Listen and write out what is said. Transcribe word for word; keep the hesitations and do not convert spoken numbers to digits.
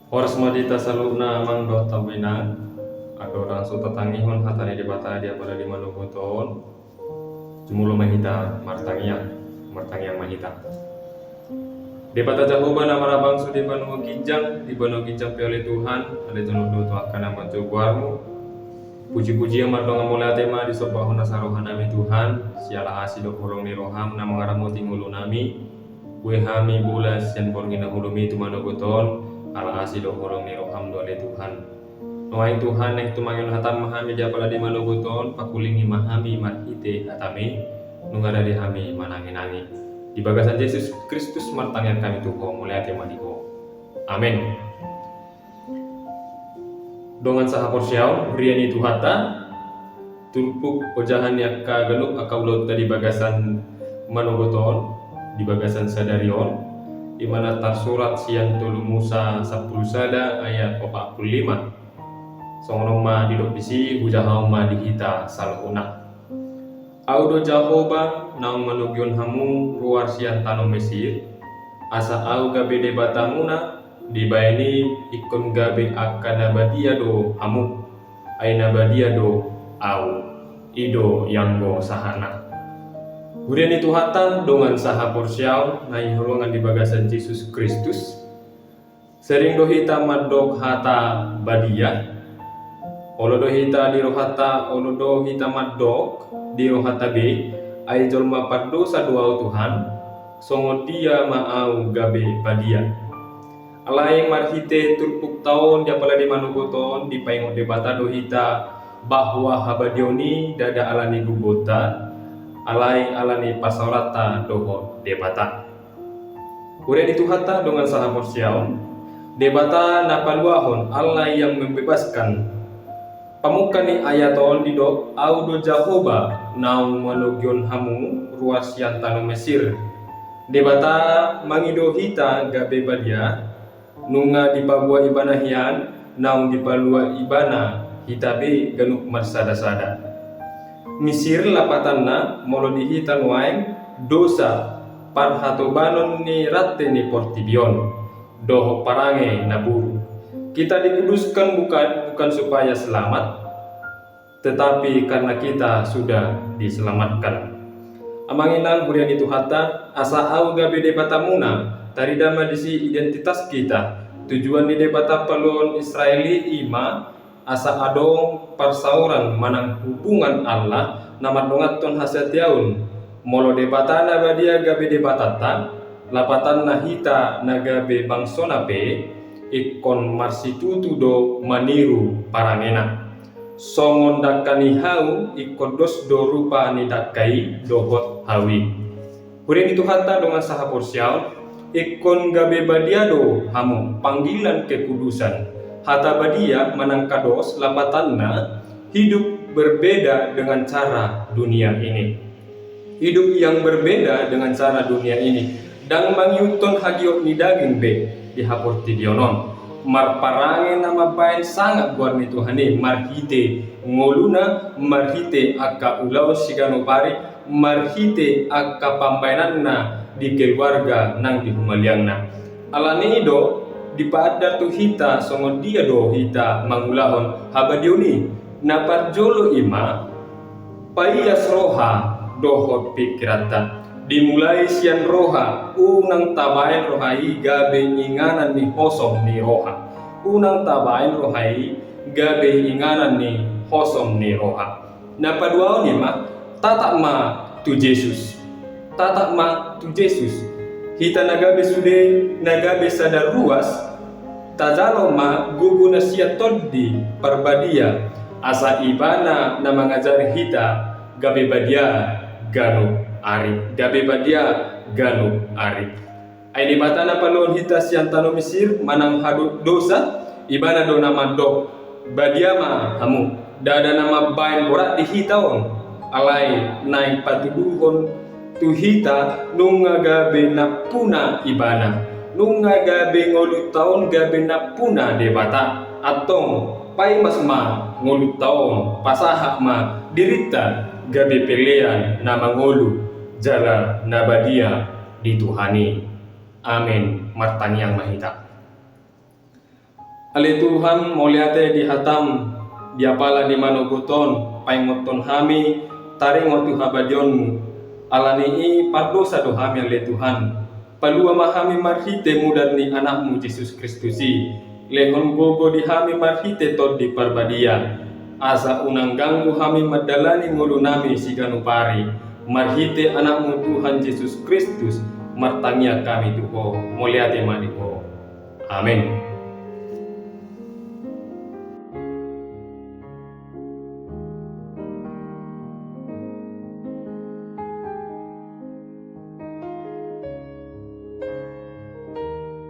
Horas ma di hita saluhutna amang dohot inang. Andorang so tatangihon hata ni Debata di apala di manogot on, jumolo ma hita martangiang, martangiang ma hita. Debata Jahowa na marhabangsa di banua ginjang, di banua ginjang pe ale Tuhan, ale jonok do tu angka na manjou goarmu. Puji-pujian mardongan mauliate ma disombahon nasa rohanami Tuhan, siala asi dohot holong ni roham na mangaramoti ngolunami. Boi hami bolas sian borngin na hulumi tu manogot on, ala asi dohot holong ni roham do ale Tuhan. Nuaeng Tuhan, naeng tumangihon hatam ma hami di apala di manogot on, pakulingi ma hami marhite hatami, nunga rade hami manangi-nangi. Di bagasan Jesus Kristus martangiang hami tu Ho, mauliate ma di Ho. Amen. Dongan sahaporseaon, huria ni Tuhanta, turpuk ojahan ni angka ganup angka ulaonta di bagasan manogot on, di bagasan sadari on, i ma na tarsurat sian tolu Musa sampulu sada ayat opat pulu lima. Songon on ma didok disi, hujahahon ma di hita saluhutna. Ahu do Jahowa naung manogihon hamu ruar sian tano Mesir, asa Ahu gabe Debatamuna. Dibahen i ingkon gabe angka na badia do hamu, ai na badia do Ahu. I do ianggo sahatna. Huria ni Tuhanta, dongan sahaporseaon na hinaholongan di bagasan Jesus Kristus. Sering do hita mandok hata badia. Olo do hita di rohanta, olo do hita mandok di rohanta be, ai jolma pardosa do ahu Tuhan, songon dia ma ahu gabe badia? Alai marhite turpukta on di apala di manogot on, dipaingot Debata do hita bahwa habadiaon i ndada ala ni gogonta, alai ala ni parsaoranta dohot Debata. Huria ni Tuhanta, dongan sahaporseaon, Debata na paluahon, Allah yang membebaskan. Pamungka ni ayat on didok, Ahu do Jahowa naung manogihon hamu ruar sian tano Mesir. Debata mangido hita gabe badia, nunga dipaboa Ibana hian, naung dipalua Ibana hita be ganup marsada-sada. Misir lapatanna molo di hita nuaeng dosa, parhatobanon ni rante ni portibi on, dohot parange na buruk. Kita dikuduskan bukan, bukan supaya selamat, tetapi karena kita sudah diselamatkan. Amang inang, huria ni Tuhanta, asa Ahu gabe Debatamuna, tarida ma disi identitas hita. Tujuan ni Debata paluahon Israel i i ma asa adong parsaoran manang hubungan Allah na mardonganhon hasatiaon. Molo Debata na badia gabe Debatanta, lapatanna hita na gabe bangsona pe ingkon marsitutu do maniru parangena. Songon dangka ni hau ingkon dos do rupa ni dangka i dohot hau i. Huria ni Tuhanta, dongan sahaporseaon, ingkon gabe badia do hamu, panggilan kekudusan. Hata badia manang kados lapatanna hidup berbeda dengan cara dunia ini. Hidup yang berbeda dengan cara dunia ini. Ndang mangihuthon hagiot ni daging be di haportibion on. Marparange na mambahen sangap goar ni Tuhan i marhite ngoluna, marhite angka ulaon siganup ari, marhite angka pambahenanna di keluarga nang di humaliangna. Alani i do dipaandar tu hita songon dia do hita mangulahon habadiaon i. Na parjolo i ma paias roha dohot pingkiranta. Dimulai sian roha, unang tabahen roha i gabe inganan ni hosom ni roha. Unang tabahen roha i gabe inganan ni hosom ni roha. Na paduaon i ma, tatap ma tu Jesus. Tatap ma tu Jesus. Hita na gabe sude, na gabe sada ruas, tajalo ma gogo na sian Tondi Parbadia, asa Ibana na mangajari hita gabe badia ganup ari, gabe badia ganup ari. Ai Debata na paluahon hita sian tano Mesir manang hadok dosa, Ibana do na mandok, badia ma hamu. Ndada na mambahen borat di hita on, alai naeng patuduhon tu hita nunga gabe nampuna Ibana, nunga gabe ngolunta on gabe nampuna Debata. Antong, paimas ma ngolunta on, pasahat ma dirinta gabe pelean na mangolu jala na badia di Tuhan i. Amen. Martangiang ma hita. Ale Tuhan, mauliate di hataM, di apala di manogot on, paingothon hami taringot tu habadiaonMu. Ala ni i pardosa do hami, ale Tuhan. Palua ma hami marhite mudar ni AnakMu Jesus Kristus i. Lehon gogo di hami marhite Tondi Parbadia, asa unang ganggu hami mandalani ngolunami siganup ari. Marhite AnakMu Tuhan Jesus Kristus, martangiang hami tu Ho. Mauliate ma di Ho. Amen.